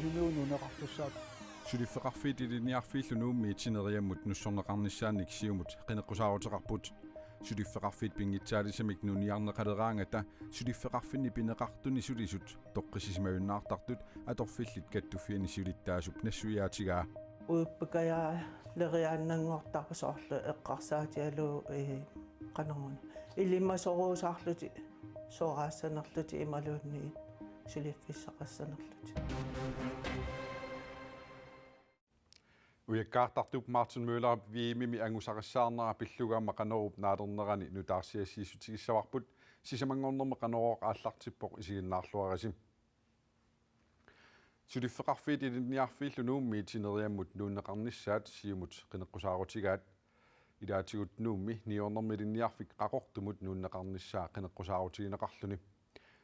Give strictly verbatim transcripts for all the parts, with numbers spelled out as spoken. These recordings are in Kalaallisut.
Sisimiut nuunneqartussaapput. Suliffeqarfiit Ilinniarfiillu Nuummiit sineriammut nussorneqarnissaannik Siumut qineqqusaaruteqarput. Suliffeqarfiit pinngitsaalisamik nuuniarneqaleraangata suliffeqarfinni pineqartuni sulisut toqqissisimajunnaartartut atorfillit kattuffianni siulittaasup nassuiaatigaa. Uippakajaaleriaannanngortarpoq soorlu eqqarsaatigalugu, ee, qanoruna. Ilimasoruusaarlutik soraassanerlutik imaluunniit suliffissaqassanerlutik. Ujakkaartartup Martin Møllerip V M-imi angusarissaarnera pillugu aamma Qanorup naalernerani nutaarsiassiissutigissavarput, sisamanngornermi Qanorooq aallartippoq, isiginnaarluarisi. Suliffeqarfiit Ilinniarfiillu Nuummiit sineriammut nuunneqarnissaat Siumut qineqqusaarutigaat. Ilaatigut Nuummi niuernermi ilinniarfik Qaqortumut nuunneqarnissaa qineqqusaarutigineqarluni.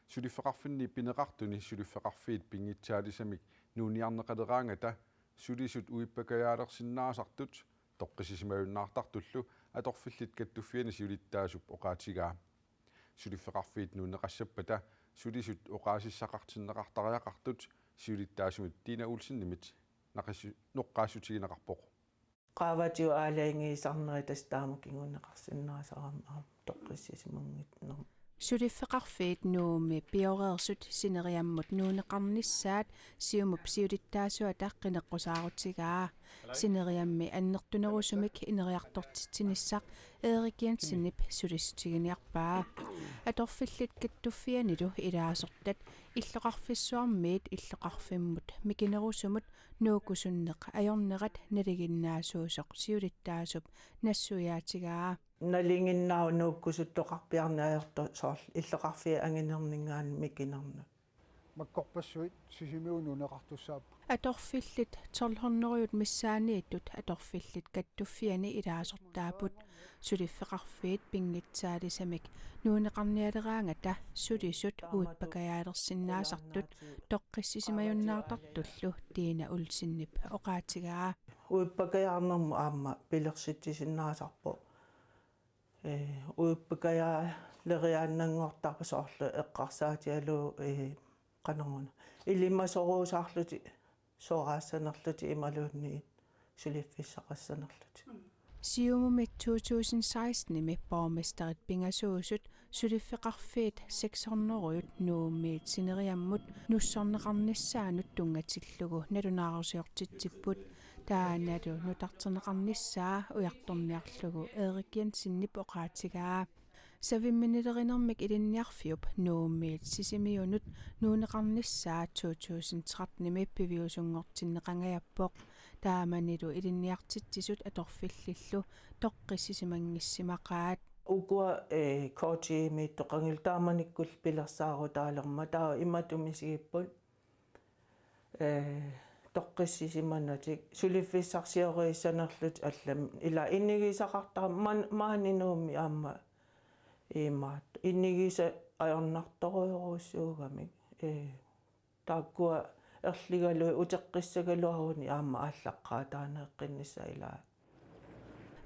Suliffeqarfinni pineqartuni suliffeqarfiit pinngitsaalisamik nuuniarneqaleraangata sulisut uippakajaalersinnaasartut toqqissisimajunnaartartullu atorfillit kattuffianni siulittaasup oqaatigaa. Suliffeqarfiit nuunneqassappata sulisut oqaasissaqartinneqartariaqartut siulittaasumit Tina Olsenimit naqissu-, noqqaassutigineqarpoq. Qaavatigut aalajangiisarneri tassa taama kinguneqarsinnaasarami aamma toqqissisimanngitsoq. Suliffeqarfiit Nuummi pioreersut sineriammut nuunneqarnissaat Siumup siulittaasuata qineqqusaarutigaa. Sineriammi annertunerusumik ineriartortitsinissaq Erik Jensenip sulissutiginiarpaa. Atorfillit kattuffiannilu ilaasortat illoqarfissuarmiit illoqarfimmut mikinerusumut nuukkusunneq ajornerat nalinginnaasuusoq siulittaasup nassuiaatigaa. Nalinginnaavoq nuukkusuttoqarpiarneq ajortoq soorlu illoqarfiit anginerninngaanniit mikinernut. Makkorpassuit Sisimiut nuunneqartussaapput. Atorfillit tolv hundrede missaanniittut atorfillit kattuffianni ilaasortaapput. Suliffeqarfiit pinngitsaalisamik nuunneqarnialeraangata sulisut uippakajaalersinnaasartut toqqissisimajunnaartartullu Tina Olsenip oqaatigaa. Uippakajaarnermut aamma pilersitsisinnaasarpoq. Ee, uippakajaaleriaannanngortarpoq soorlu eqqarsaatigalugu, ee, qanoruna. Ilimasoruusaarlutik soraassanerlutik imaluunniit suliffissaqassanerlutik. Siumumi to tusind seksten-imi borgmesterit pingasuusut suliffeqarfiit seks hundrede Nuummiit sineriammut nussorneqarnissaanut tunngatillugu nalunaarusiortitsipput. Taannalu nutarterneqarnissaa ujartorniarlugu Erik Jensenip oqaatigaa. Savimminilerinermik Ilinniarfiup Nuummiit Sisimiunut nuunneqarnissaa to tusind tretten-imi piviusunngortinneqangajappoq. Taamanilu ilinniartitsisut atorfillillu toqqissisimanngissimaqaat. Ukua, ee, K T-miittoqanngilaq taamanikkulli pilersaarutaalermat taava imatut misigipput. Ee, toqqissisimanatik suliffissarsioriissanerlutik allamik ila inigisaqartarmat man-, maani Nuummi aamma imaattoq inigisat ajornartorujorujussuugamik. Ee, taakkua erligalugit uteqqissagaluarunik aamma aallaqqaataaneeqqinnissaa ilaa.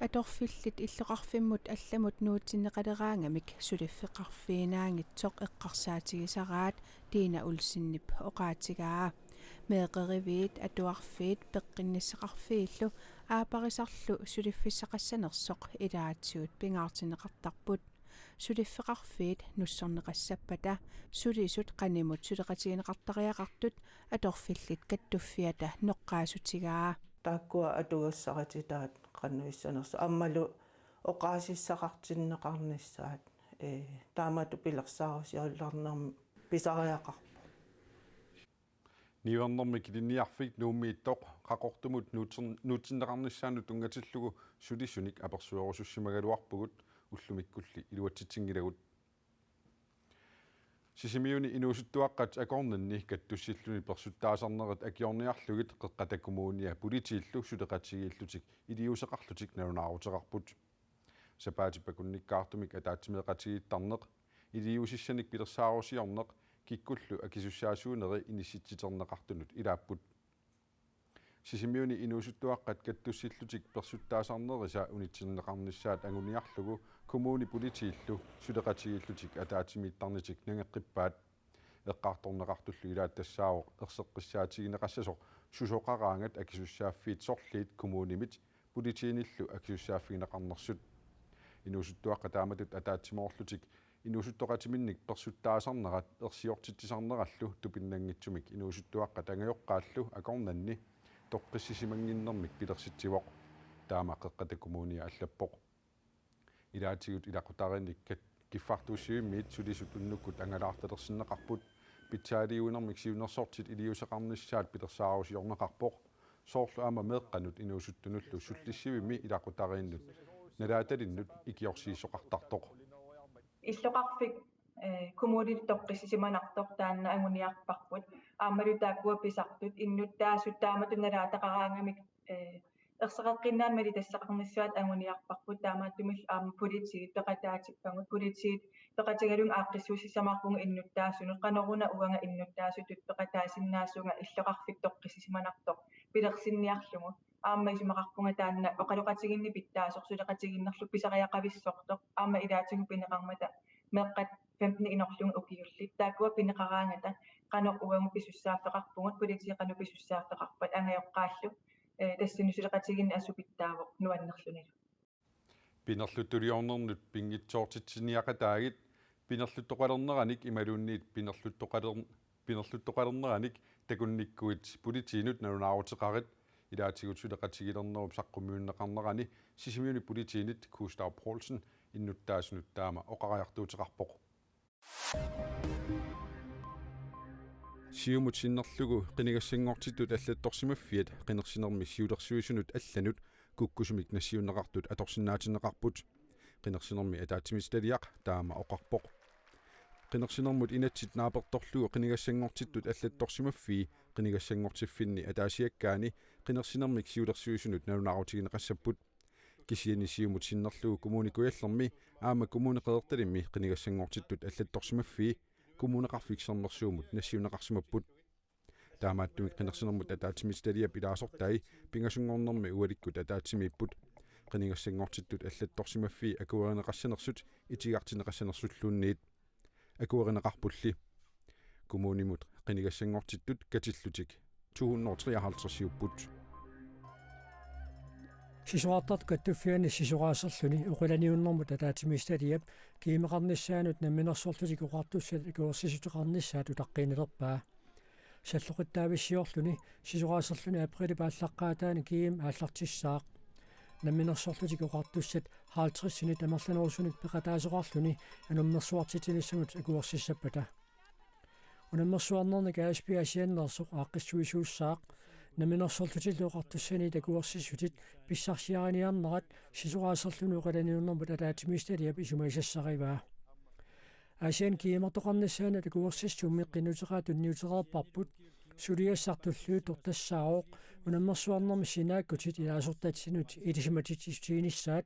Atorfillit illoqarfimmut allamut nuutsinneqaleraangamik suliffeqarfiinaanngitsoq eqqarsaatigisaraat Tina Olsenip oqaatigaa. Meeqqeriviit, atuarfiit, peqqinnissaqarfiillu aapparisarlu suliffissaqassanersoq ilaatigut pingaartinneqartarput. Suliffeqarfiit nussorneqassappata sulisut qanimut suleqatigineqartariaqartut atorfillit kattuffiata noqqaassutigaa. Taakkua atugassarititaat qanoq issanersut aammalu oqaasissaqartinneqarnissaat, ee, taamatut pilersaarusiorniarnermi pisariaqarpoq. Niuernermik ilinniarfik Nuummiittoq Qaqortumut nuutsin-, nuutsinneqarnissaanut tunngatillugu sulisunik apersuerusussimagaluarpugut, ullumikkulli iluatsitsinngilagut. Sisimiuni inuusuttuaqqat akornanni kattussilluni persuttaasarnerit akiorniarlugit Qeqqata Kommunia politiillu suleqatigiillutik iliuuseqarlutik nalunaaruteqarput. Sapaatip akunnikkaartumik ataatsimeeqatigiittarneq, iliuusissanik pilersaarusiorneq kikkullu akisussaasuuneri inissitsiterneqartunut ilaapput. Sisimiuni inuusuttuaqqat kattussillutik persuttaasarnerisa unitsinneqarnissaat anguniarlugu kommuni politiillu suleqatigiillutik ataatsimiittarnitik nangeqqippaat. Eqqartorneqartullu ilaat tassaavoq erseqqissaatigineqassasoq susoqaraangat akisussaaffiit sorliit kommunimit politiinillu akisussaaffigineqarnersut. Inuusuttuaqqat taamatut ataatsimoorlutik inuusuttoqatiminnik persuttaasarnerat ersiortitsisarnerallu tupinnanngitsumik inuusuttuaqqat angajoqqaallu akornanni toqqissisimannginnermik pilersitsivoq. Taama Qeqqata Kommunia allappoq. Ilaatigut ilaqutariinnik kat-, kiffartuussivimmiit sulisut unnukkut angalaartalersinneqarput pitsaaliuinermik siunnersortit iliuuseqarnissaat pilersaarusiorneqarpoq. Soorlu aamma meeqqanut inuusuttunullu sullissivimmi ilaqutariinnut nalaatalinnut ikiorsiisoqartartoq. Illoqarfik, eh, kommunit toqqissisimanartoq taanna anguniarparput. Aammalu taakkua pisartut innuttaasut taamatut nalaataqaraangamik, eh, erseqqinnaannik malitassaqarnissaat anguniarparput, taamaattumillu aamma politiit peqataatippagut, politiit peqatigalugit aaqqissuussisamaarpugut innuttaasunut, qanoruna uanga innuttaasutut peqataasinnaasunga illoqarfik toqqissisimanartoq pilersinniarlugu. Aamma isumaqarpunga taanna oqaloqatigiinneq pitsaasoq suleqatigiinnerlu pisariaqavissortoq, aamma ilaatigut pineqarmata meeqqat femten inorlugit ukiullit. Taakkua pineqaraangata qanoq uagut pisussaaffeqarpugut, politiit qanoq pisussaaffeqarpat, angajoqqaallu, eh, tassani suleqatigiinneq assut pitsaavoq nuannerlunilu. Pinerluttuliornernut pinngitsoortitsiniaqataagit pinerluttoqalerneranik imaluunniit pinerluttoqaler-, pinerluttoqalerneranik takunnikkuit politiinut nalunaaruteqarit. Ilaatigut suleqatigilernerup saqqummiunneqarnerani Sisimiuni politiinit Gustav Poulsen innuttaasunut taama oqariartuuteqarpoq. Siumut sinnerlugu qinigassanngortittut allattorsimaffiat qinersinermi siulersuisunut allanut kukkusumik nassiunneqartut atorsinnaatinneqarput. Qinersinermi ataatsimiititaliaq taama oqarpoq. Qinersinermut inatsit naapertorlugu qinigassanngortittut allattorsimaffii qinigassanngortiffinni ataasiakkaani qinersinermik siulersuisunut nalunaarutigineqassapput. Kisianni siumut sinnerlugu Kommune Kujallermi aamma Kommune Qeqertalimmi qinigassanngortittut allattorsimaffii Kommuneqarfik Sermersuumut nassiunneqarsimapput. Taamaattumik qinersinermut ataatsimiititaliap ilaasortai pingasunngornermi ualikkut ataatsimiipput. Qinigassanngortittut allattorsimaffii akuerineqassanersut itigartinneqassanersulluunniit. Akuerineqarpulli. Kommunimut qinigassanngortittut katillutik to hundrede og treoghalvtreds-iupput. Sisorartartut Kattuffianni sisoraaserluni oqilaniunnermut ataatsimiititaliap GM-eqarnissaanut Namminersorlutik Oqartussat akuersissuteqarnissaat utaqqiinnarpaa. Salloqittaavissiorluni sisoraaserluni aprilip aallaqqaataani GM aallartissaaq. Namminersorlutik Oqartussat halvtredsinit amerlanerusunik peqataasoqarluni anummersuartitsinissamut akuersissappata. Unammersuarnernik A S P Aasianneersoq aaqqissuisuussaaq. Namminersorlutillu oqartussaniit akuersissutit pissarsiariniarnerat sisoraaserluni oqilaniunnermut ataatsimiititaliap isumagisassarivaa. Aasianni GM-ertoqarnissaanut akuersissummi qinnuteqaat tunniutereerparput. Suliassaq tulliuttoq tassaavoq unammersuarnermi sinaakkutit ilaasortatsinut ilisimatitsissutiginissaat.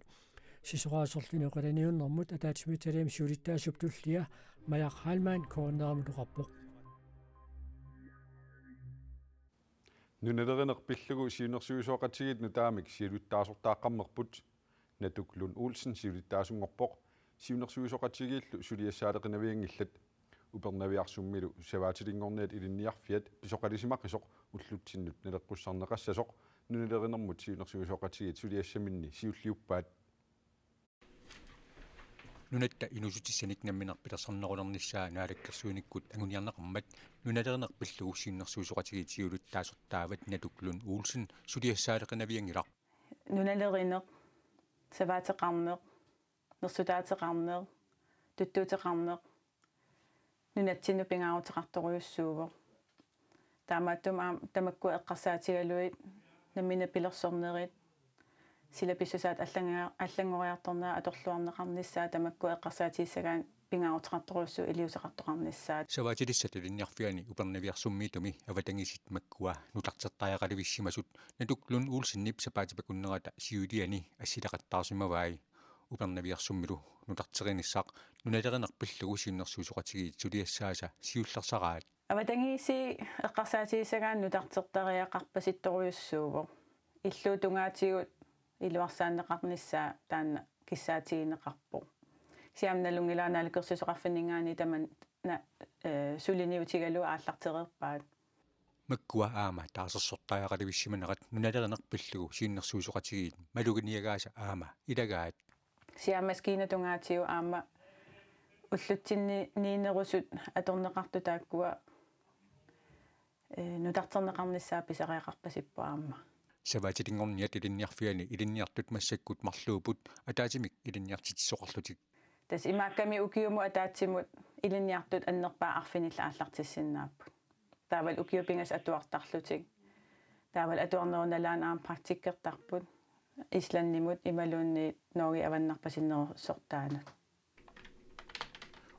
Sisoraaserluni oqilaniunnermut ataatsimiititaliami siulittaasup tullia Maja Heilmann K N R-imut oqarpoq. Nunalerineq pillugu siunnersuisoqatigiit nutaamik siulittaasortaaqqammerput. Natuk Lund Olsen siulittaasunngorpoq, siunnersuisoqatigiillu suliassaaleqinavianngillat. Upernaviarsummilu savaatilinngorniat ilinniarfiat pisoqalisimaqisoq ullutsinnut naleqqussarneqassasoq nunalerinermut siunnersuisoqatigiit suliassaminni siulliuppaat. Nunatta inuussutissanik nammineq pilersaarulernissaa naalakkersuinikkut anguniarneqarmat nunalerineq pillugu siunnersuisoqatigiit siulittaasortaavat Natuk Lund Olsen suliassaaleqinavianngilaq. Nunalerineq, savaateqarneq, nersutaateqarneq, tuttuuteqarneq nunatsinnut pingaaruteqartorujussuuvoq. Taamaattumik aamma tamakku eqqarsaatigalugit nammineq pilersornerit, sila pissusaat allanngor-, allanngoriartornerat atorluarneqarnissaat tamakku eqqarsaatigissagaanni pingaaruteqartorujussuuvoq iliuuseqartoqarnissaat. Savaatilissat ilinniarfianni Upernaviarsummiittumi avatangiisit makkua nutartertariaqalivissimasut Natuk Lund Olsenip sapaatip akunnerata siuliani assileqattaarsimavai. Upernaviarsummilu nutarterinissaq nunalerineq pillugu siunnersuisoqatigiit suliassaasa siullersaraat. Avatangiisit eqqarsaatigissagaanni nutartertariaqarpasittorujussuuvoq. Illuatungaatigut iluarsaanneqarnissaa taanna kissaatigineqarpoq. Siamnalunngilaana alukersuisoqarfinninngaanniit tamanna, eh, suliniutigalugu aallartereerpaat. Makkua aamma taarsersortariaqalivissimanerat nunalerineq pillugu siunnersuisoqatigiit maluginiagaasa aamma ilagaat. Siammaskiinatunngaatigut aamma ullutsinniinnerusut atorneqartut taakkua, eh, nutarterneqarnissaat pisariaqarpasippoq aamma. Savaatilinngorniat ilinniarfiani ilinniartut massakkut marluupput ataatsimik ilinniartitsisoqarlutik. Tassa imaakkami ukiumut ataatsimut ilinniartut annerpaat arfinillit aallartissinnaapput. Taavalu ukiut pingasut atuartarlutik. Taavalu atuarnerup nalaani aamma praktikkertarput. Islandimut imaluunniit Norge avannarpasinnerusortaanut.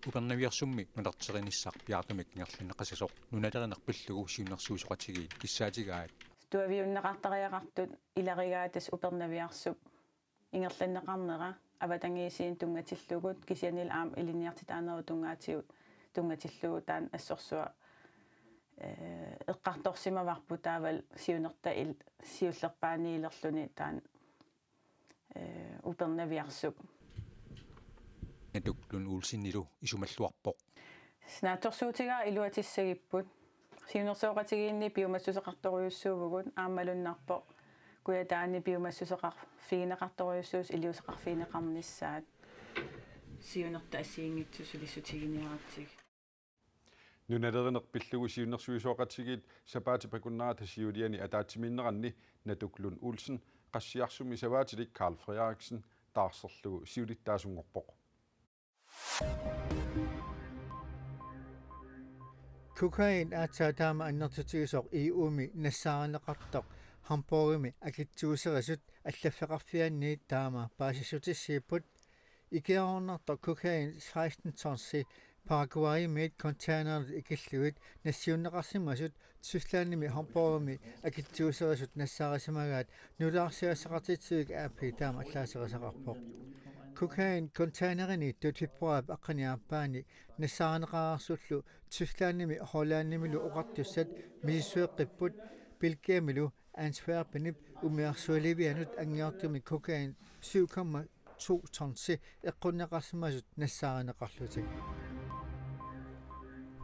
Upernaviarsummi nutarterinissaq piaartumik ingerlanneqassasoq nunalerineq pillugu siunnersuisoqatigiit kissaatigaat. Tuaviunneqartariaqartut ilarigaat tassa Upernaviarsup ingerlanneqarnera avatangiisiinut tunngatillugu, kisiannili aamma ilinniartitaanerup tunngaatigut tunngatillugu taanna assorsuaq, eh, eqqartorsimavarput taavalu siunertaq il-, siullerpaaniilerluni taanna, eh, Upernaviarsup. Natuk Lund Olsenilu isumalluarpoq. Naatsorsuutigaara iluatissagipput. Siunnersuisoqatigiinni piumassuseqartorujussuuvugut aammalunnarpoq Kujataani piumassuseqarfigineqartorujussuusut iliuuseqarfigineqarnissaat. Siunertaq assigiinngitsunik sulissutiginiaratsigit. Nunalerineq pillugu siunnersuisoqatigiit sapaatip akunnerata siuliani ataatsimiinneranni Natuk Lund Olsen, Qassiarsummi savaatilik Karl Frederiksen taarserlugu siulittaasunngorpoq. Kokain aatsaat taama annertutigisoq E U-mi nassaarineqartoq Hamburgimi akitsuuserisut allaffeqarfianniit taama paasissutissiipput. Ikiaroornartoq kokain seksten tonsi Paraguaymiit containerit ikillugit nassiunneqarsimasut Tysklandimi Hamburgimi akitsuuserisut nassaarisimagaat nutaarsiassaqartitsivik A P taama allaaserisaqarpoq. Kokain containeriniittut februaarip aqqaneq-aappaani nassaarineqareersullu Tysklandimi Hollandimilu oqartussat misissueqqipput. Belgiamilu Antwerpenip umiarsualivianut angiortumik kokain syv komma to tonsi eqqunneqarsimasut nassaarineqarlutik.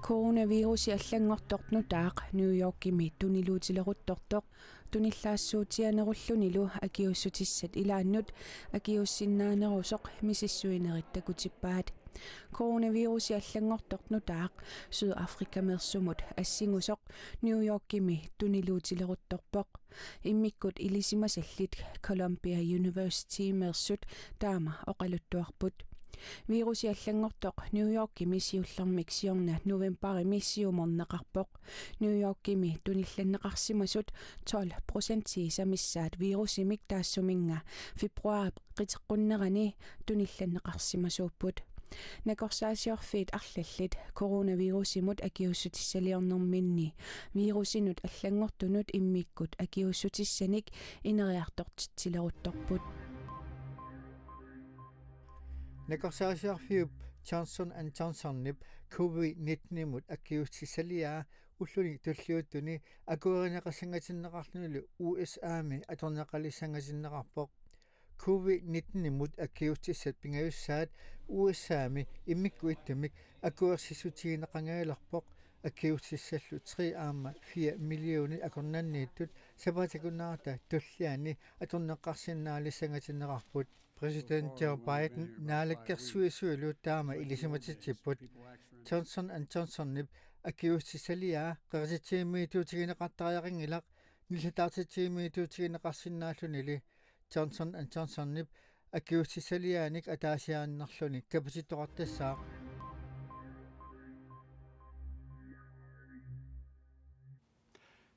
Coronavirusi allanngortoq nutaaq New Yorkimi tuniluutileruttortoq tunillaassuutiginerullunilu akiuussutissat ilaannut akiuussinnaanerusoq misissuinerit takutippaat. Coronavirusi allanngortoq nutaaq Sydafrikameersumut assingusoq New Yorkimi tuniluutileruttorpoq. Immikkut ilisimasallit Columbia Universitymeersut taama oqaluttuarput. Virusi allanngortoq New Yorkimi siullermik siorna novembarimi siumorneqarpoq. New Yorkimi tunillanneqarsimasut tolv procentii samissaat virusimik taassuminnga februaarip qiteqqunnerani tunillanneqarsimasuupput. Nakorsaasiorfiit arlallit coronavirusimut akiuussutissaliornerminni virusinut allanngortunut immikkut akiuussutissanik ineriartortitsileruttorput. Nakorsaasiorfiup Johnson and Johnsonip covid nittenimut akiuussutissaliaa ulluni tulliuttuni akuerineqassangatinneqarlunilu U S A-mi atorneqalissangatinneqarpoq. Covid nittenimut akiuussutissat pingajussaat U S A-mi immikkut ittumik akuersissutigineqangajalerpoq. Akiuussutissallu tre aamma fire millionit akornanniittut sapaatip akunnerata tulliani atorneqarsinnaalissangatinneqarput. Præsident Joe Biden naalakkersuisuilu taama ilisimatitsipput. Johnson and Johnsonip akiuussutissaliaa qerititsivimmiittuutigineqartariaqanngilaq, nillertitsivimmiittuutigineqarsinnaallunili. Johnson and Johnsonip akiuussutissaliaanik ataasiaannarluni kapatsittoqartassaaq.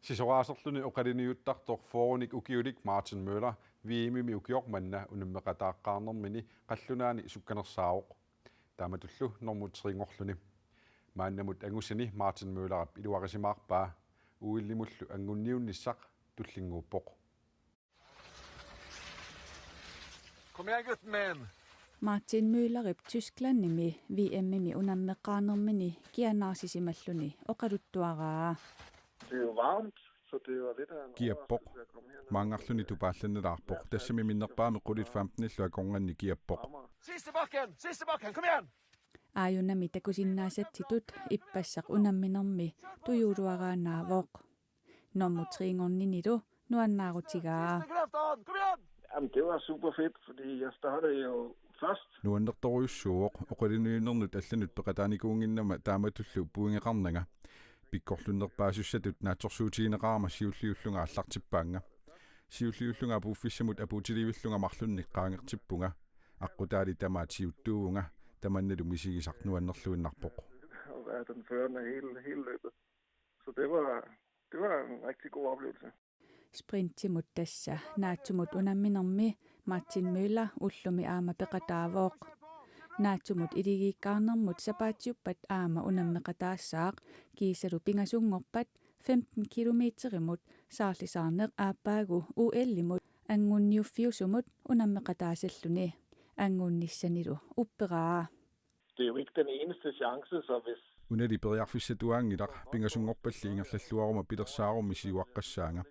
Sisoraaserluni oqallinniuttartoq fyrrenik ukiulik Martin Møller V M-imi ukioq manna unammeqataaqqaarnermini qallunaani sukkanersaavoq. Taamatullu normu tre-nngorluni. Maannamut angusani Martin Møllerip iluarisimaarpaa. O L-imullu anngunniunnissaq tullinnguuppoq. Kom igen, Gutman! Martin Møllerip Tysklandimi V M-imi unammeqaarnermini kianaarsisimalluni oqaluttuaraa. Det er jo varmt. Kiappoq. Maanngarluni tupaallannalaarpoq. Tassami minnerpaamik qulit femtenillu akornanni kiappoq. Sidste boldgade, sidste boldgade, kom igen! Aajunami takusinnaasatsitut ippassaq unamminermi tujuuluaraannaavoq. Nummer tre-nngorninilu nuannaarutigaa. Kom igen! Jamen, det var super fedt, fordi jeg startede jo først. Nuannertorujussuuvoq, oqalunnut allanut peqataanikuunnginnama taamatullu pointeqarnanga. Pikkorlunnerpaasussatut naatsorsuutigineqarama siulliullunga aallartippaannga. Siulliullunga apuuffissamut apuutilivillunga marlunnik qaangertippunga. Aqqutaali tamaat siuttuuvunga, tamannalu misigisaq nuannerluinnarpoq. At være den førende hele, hele løbet. Så det var, det var en rigtig god oplevelse. Sprintimut tassa naatsumut unamminermi Martin Møller ullumi aamma peqataavoq. Naatsumut iligiikkaarnermut sapaatsiuppat aamma unammeqataassaaq kiisalu pingasunngorpat femten kilometerimut saarlisaarneq aappaagu U L-imut anngunniuffiusumut unammeqataasalluni. Anngunnissanilu upperaa. Det er jo ikke den eneste chance, så hvis Unali periarfissatuaanngilaq, pingasunngorpalli ingerlalluaruma pilersaarummi siuaqqassaanga.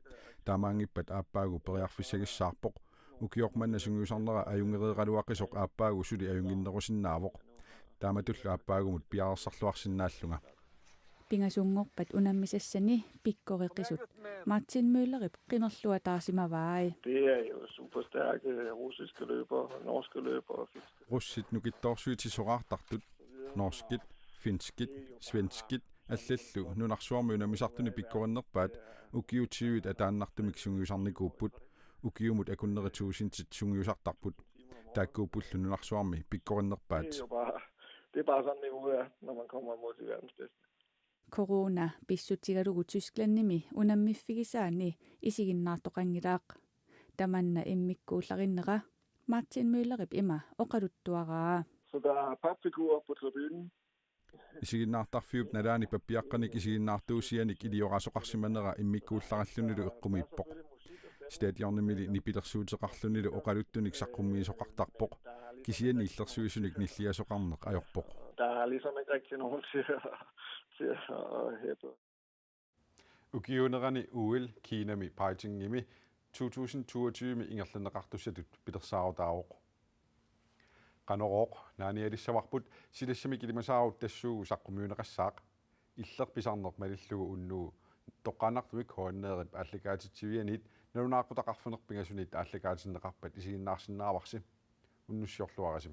Taamaanngippat aappaagu periarfissagissaarpoq. Ukioq manna sungiusarnera ajunngereeraluaqisoq aappaagu suli ajunnginnerusinnaavoq. Taamatullu aappaagumut piareersarluarsinnaallunga. Pingasunngorpat unammisassani pikkoreqisut Martin Møllerip qimerluataarsimavai. Det er jo super stærke russiske løbere, norske løbere, finske. Russit nukittoorsuit sisoraartartut, norskit, finskit, svenskit, allallu nunarsuarmi unammisartuni pikkorinnerpaat ukiut tyvit ataannartumik sungiusarnikuupput, ukiumut akunneri tuusintit sungiusartarput. Taakkuuppullu nunarsuarmi pikkorinnerpaat. Det er jo bare, det er bare sådan, det er, når man kommer mod de verdensbedste. Corona pissutigalugu Tysklandimi unammiffigisaanni isiginnaartoqanngilaq. Tamanna immikkuullarinnera Martin Møllerip ima oqaluttuaraa. Så der er papfigurer på tribunen. Isiginnaartarfiup nalaani pappiaqqanik isiginnaartuusianik ilioraasoqarsimanera immikkuullarallunilu eqqumiippoq. Stadionimili nipilersuuteqarlunilu oqaluttunik saqqummiisoqartarpoq. Kisianni illersuisunik nilliasoqarneq ajorpoq. Der er ligesom ikke rigtig nogen til at, til at hæppe. Ukiuunerani O L Kinami Beijingimi to tusind toogtyve ingerlanneqartussatut pilersaarutaavoq. Qanorooq naanialissavarput silassamik ilimasaarut tassuugu saqqummiunneqassaaq. Illerpisarneq malillugu unnugu toqqaannartumik H N R-ip aallakaatitsivianiit nalunaaqutaq arfineq-pingasunit aallakaatinneqarpat isiginnaarsinnaavarsi. Unnussiorluarisi.